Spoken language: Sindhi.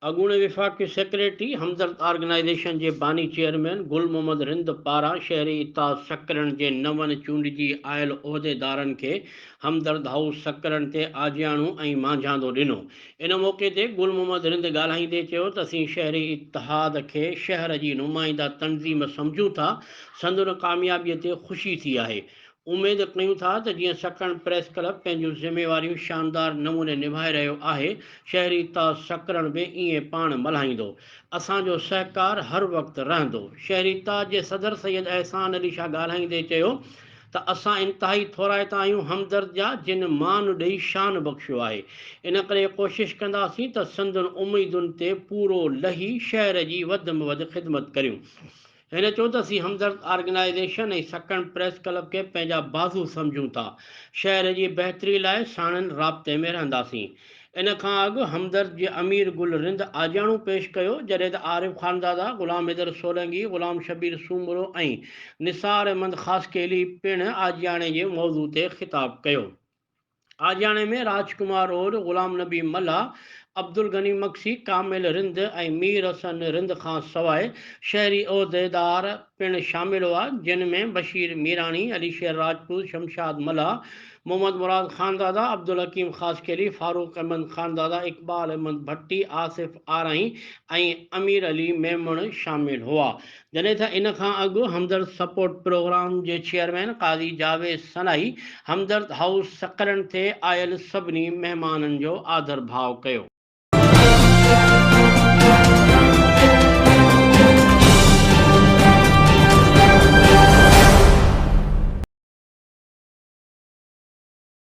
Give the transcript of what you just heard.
اڳوڻي وفاقي سيڪريٽري همدرد آرگنائيزيشن جي باني چيئرمين گل محمد رند پاران شهري اتحاد سڪرنڊ جي نون چونڊجي آيل عهديدارن کي همدرد هائوس سڪرنڊ تي آجياڻو ۽ مانجهاندو ڏنو. ان موقعي تي گل محمد رند ڳالهائيندي چيو ته اسين شهري اتحاد کي شهر جي نمائنده تنظيم سمجهون ٿا، سندن ڪاميابي تي خوشي ٿي آهي. اميد ڪيون ٿا ته جيئن سڪرنڊ پريس ڪلب پنهنجون ذميواريون شاندار نموني نڀائي رهيو آهي، شهري تاج سڪرنڊ به ائين پاڻ ملهائيندو. اسان جو سهڪار هر وقت رهندو. شهري تاج جي صدر سيد احسان علي شاهه ڳالهائيندي چيو ته اسان انتهائي ٿورائتا آهيون همدرد جا جن مان ڏئي شان بخشيو آهي. ان ڪري ڪوشش ڪنداسين ته سندن اميدن تي پورو لهي شهر جي وڌ ۾ وڌ خدمت ڪريون. هن چيو ته اسين همدرد آرگنائيزيشن ۽ سڪرنڊ پريس ڪلب کي پنهنجا بازو سمجهون ٿا، شهر جي بهتري لاء ساڻن رابطي ۾ رهنداسين. ان کان اڳ همدرد جي امير گل رند آجياڻو پيش ڪيو، جڏهن ته عارف خانزاده، غلام حيدر سولنگي، غلام شبير سومرو ۽ نثار احمد خاصخيلي پڻ آجياڻي جي موضوع تي خطاب ڪيو. آجياڻي ۾ راج ڪمار اوڏ، غلام نبي ملاح، عبدالغني مگسي، ڪامل رند ۽ مير حسن رند کان سواء شهري عهديدار پڻ شامل هئا، جن ۾ بشير ميراڻي، علي شير راجپوت، شمشاد ملاح، محمد مراد خانزاده، عبدالحڪيم خاصخيلي، فاروق احمد خانزاده، اقبال احمد ڀٽي، آصف آرائين ۽ امير علي ميمڻ شامل هئا. جڏهن ته ان کان اڳ همدرد سپورٽ پروگرام جي چيئرمين قاضي جاويد سنائي همدرد هائوس سڪرنڊ تي آيل سڀني مهمانن جو آڌرڀاء ڪيو.